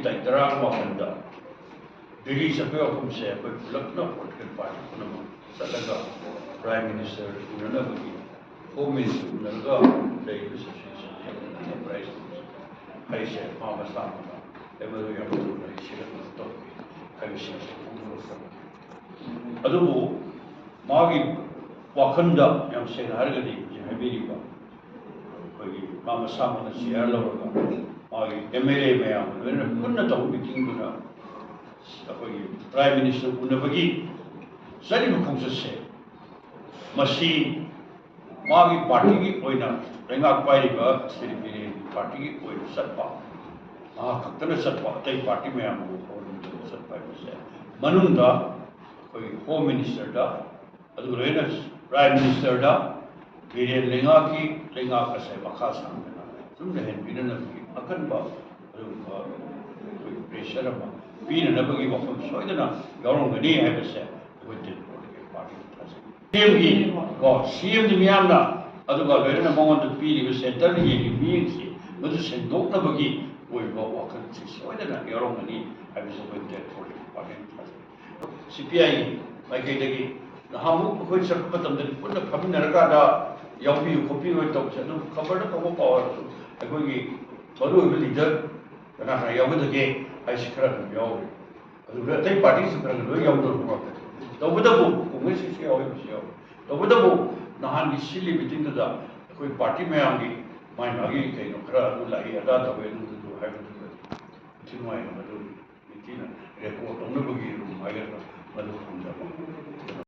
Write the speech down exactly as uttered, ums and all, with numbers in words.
ꯇꯥꯔꯤꯛ ꯇꯔꯥꯃꯥꯄꯟꯗ ꯗꯤꯜꯂꯤ ꯆꯠꯄꯒꯤ ꯋꯥꯐꯝꯁꯦ ꯑꯩꯈꯣꯏ ꯄꯨꯂꯞꯅ ꯄꯣꯂꯤꯇꯤꯀꯦꯜ ꯄꯥꯔꯇꯤ ꯄꯨꯝꯅꯃꯛ ꯆꯠꯂꯒ ꯄ꯭ꯔꯥꯏꯝ ꯃꯤꯅꯤꯁꯇꯔ ꯎꯅꯅꯕꯒꯤ, ꯍꯣꯝ ꯃꯤꯅꯤꯁꯇꯔ ꯎꯅꯔꯒ ꯂꯩꯔꯤꯕ ꯁꯤꯆꯨꯋꯦꯁꯟꯁꯦ ꯄ꯭ꯔꯥꯏꯝ ꯃꯤꯅꯤꯁꯇꯔ ꯍꯥꯏꯁꯦ ꯃꯥ ꯃꯁꯥꯃꯛꯅ ꯑꯦꯝ ꯑꯦꯜ ꯑꯦ ꯌꯥꯝ ꯊꯨꯅ ꯑꯩ ꯁꯤꯒꯠꯅꯕ ꯇꯧꯒꯦ ꯍꯥꯏꯕꯁꯤꯡꯁꯦ ꯈꯪꯗꯣꯛꯂꯛꯇꯕ꯫ ꯑꯗꯨꯕꯨ ꯃꯥꯒꯤ ꯋꯥꯈꯜꯗ ꯌꯥꯝ ꯁꯦꯡꯅ ꯍꯥꯏꯔꯒꯗꯤ ꯍꯧꯖꯤꯛ ꯍꯥꯏꯕꯤꯔꯤꯕ ꯑꯩꯈꯣꯏꯒꯤ ꯃꯥ ꯃꯁꯥꯃꯛꯅ ꯆꯤꯌꯥꯔ ꯂꯧꯔꯒ ꯃꯥꯒꯤ ꯑꯦꯝ ꯑꯦꯜ ꯑꯦ ꯃꯌꯥꯝ ꯂꯣꯏꯅꯅ ꯄꯨꯟꯅ ꯇꯧꯕ ꯃꯤꯇꯤꯡꯗꯨꯅ ꯑꯩꯈꯣꯏꯒꯤ ꯄ꯭ꯔꯥꯏꯝ ꯃꯤꯅꯤꯁꯇꯔ ꯎꯅꯕꯒꯤ ꯆꯠꯂꯤꯕ ꯈꯣꯡꯆꯠꯁꯦ, ꯃꯁꯤ ꯃꯥꯒꯤ ꯄꯥꯔꯇꯤꯒꯤ ꯑꯣꯏꯅ ꯂꯩꯉꯥꯛ ꯄꯥꯏꯔꯤꯕ ꯁ꯭ꯔꯤ ꯕꯤꯔꯦꯟꯒꯤ ꯄꯥꯔꯇꯤꯒꯤ ꯑꯣꯏꯅ ꯆꯠꯄ, ꯃꯍꯥꯛ ꯈꯛꯇꯅ ꯆꯠꯄ, ꯑꯇꯩ ꯄꯥꯔꯇꯤ ꯃꯌꯥꯝꯕꯨ ꯍꯧꯔꯨꯝꯗꯅ ꯆꯠꯄ ꯍꯥꯏꯕꯁꯦ ꯃꯅꯨꯡꯗ ꯑꯩꯈꯣꯏꯒꯤ ꯍꯣꯝ ꯃꯤꯅꯤꯁꯇꯔꯗ, ꯑꯗꯨꯒ ꯂꯣꯏꯅ ꯄ꯭ꯔꯥꯏꯝ ꯃꯤꯅꯤꯁꯇꯔꯗ ꯕꯤꯔꯦꯟ ꯂꯩꯉꯥꯛꯀꯤ, ꯂꯩꯉꯥꯛ ꯑꯁꯦ ꯃꯈꯥ ꯁꯥꯡꯅ ꯁꯨꯝ ꯂꯩꯍꯟꯕꯤꯅꯅꯕꯒꯤ ꯑꯀꯟꯕ ꯑꯗꯨꯒꯨꯝꯕ ꯑꯩꯈꯣꯏꯒꯤ ꯄ꯭ꯔꯦꯁꯔ ꯑꯃ ꯄꯤꯅꯅꯕꯒꯤ ꯋꯥꯐꯝ ꯁꯣꯏꯗꯅ ꯌꯥꯎꯔꯝꯒꯅꯤ ꯍꯥꯏꯕꯁꯦ ꯑꯩꯈꯣꯏ ꯗꯦꯠ ꯄꯣꯂꯤꯇꯤꯀꯦꯜ ꯄꯥꯔꯇꯤꯅ ꯊꯥꯖꯩ꯫ ꯁꯤ ꯑꯦꯝꯒꯤ ꯀꯣ, ꯁꯤ ꯑꯦꯝꯗꯤ ꯃꯤꯌꯥꯝꯅ ꯑꯗꯨꯒ ꯂꯣꯏꯅꯅ ꯃꯉꯣꯟꯗ ꯄꯤꯔꯤꯕ ꯁꯦꯟꯇꯔꯗ ꯌꯦꯡꯂꯤꯕ ꯃꯤꯠꯌꯦꯡꯁꯤ ꯃꯗꯨ ꯁꯦꯡꯗꯣꯛꯅꯕꯒꯤ ꯑꯣꯏꯕ ꯋꯥꯈꯜꯁꯤ ꯁꯣꯏꯗꯅ ꯌꯥꯎꯔꯝꯒꯅꯤ ꯍꯥꯏꯕꯁꯤ ꯑꯩꯈꯣꯏ ꯗꯦꯠ ꯄꯣꯂꯤꯇꯤꯀꯦꯜ ꯄꯥꯔꯇꯤꯅ ꯊꯥꯖꯩ꯫ ꯁꯤ ꯄꯤ ꯑꯥꯏ ꯃꯥꯏꯀꯩꯗꯒꯤ ꯅꯍꯥꯟꯃꯨꯛ ꯑꯩꯈꯣꯏ ꯆꯠꯄ ꯃꯇꯝꯗꯗꯤ ꯄꯨꯟꯅ ꯐꯝꯃꯤꯟꯅꯔꯀꯥꯟꯗ ꯌꯥꯎꯕꯤꯌꯨ ꯈꯣꯠꯄꯤꯌꯨ ꯍꯥꯏꯅ ꯇꯧꯕꯁꯦ ꯑꯗꯨꯝ ꯈꯕꯔꯗ ꯐꯥꯎꯕ ꯄꯥꯎ ꯑꯣꯏꯔꯁꯨ ꯑꯩꯈꯣꯏꯒꯤ ꯃꯔꯨꯑꯣꯏꯕ ꯂꯤꯗꯔ ꯀꯅꯥ ꯀꯅꯥ ꯌꯥꯎꯒꯗꯒꯦ ꯍꯥꯏꯁꯤ ꯈꯔ ꯑꯗꯨꯝ ꯌꯥꯎꯔꯤ꯫ ꯑꯗꯨꯒ ꯑꯇꯩ ꯄꯥꯔꯇꯤꯁꯨ ꯈꯔ ꯈꯔ ꯂꯣꯏ ꯌꯥꯎꯅꯕ ꯉꯥꯛꯇꯅꯤ꯫ ꯇꯧꯕꯇꯕꯨ ꯀꯣꯡꯒ꯭ꯔꯦꯁꯀꯤꯁꯨ ꯌꯥꯎꯋꯤ, ꯑꯃꯁꯨ ꯌꯥꯎꯋꯤ꯫ ꯇꯧꯕꯇꯕꯨ ꯅꯍꯥꯟꯒꯤ ꯁꯤꯜꯂꯤ ꯃꯤꯇꯤꯡꯗꯨꯗ ꯑꯩꯈꯣꯏ ꯄꯥꯔꯇꯤ ꯃꯌꯥꯝꯒꯤ ꯃꯥꯏ ꯃꯥꯒꯤ ꯀꯩꯅꯣ ꯈꯔ ꯑꯗꯨ ꯂꯥꯛꯏ, ꯑꯗꯥ ꯇꯧꯋꯤ, ꯑꯗꯨ ꯑꯗꯨ ꯍꯥꯏꯕꯗꯨꯗ ꯏꯊꯤ ꯅꯨꯡꯉꯥꯏ꯫ ꯃꯗꯨ ꯅꯤꯡꯊꯤꯅ ꯔꯦꯀꯣꯔꯠ ꯇꯧꯅꯕꯒꯤ ꯔꯨꯝ ꯍꯥꯏꯒꯗ꯭ꯔꯥ, ꯃꯗꯨ ꯐꯪꯗꯕ꯫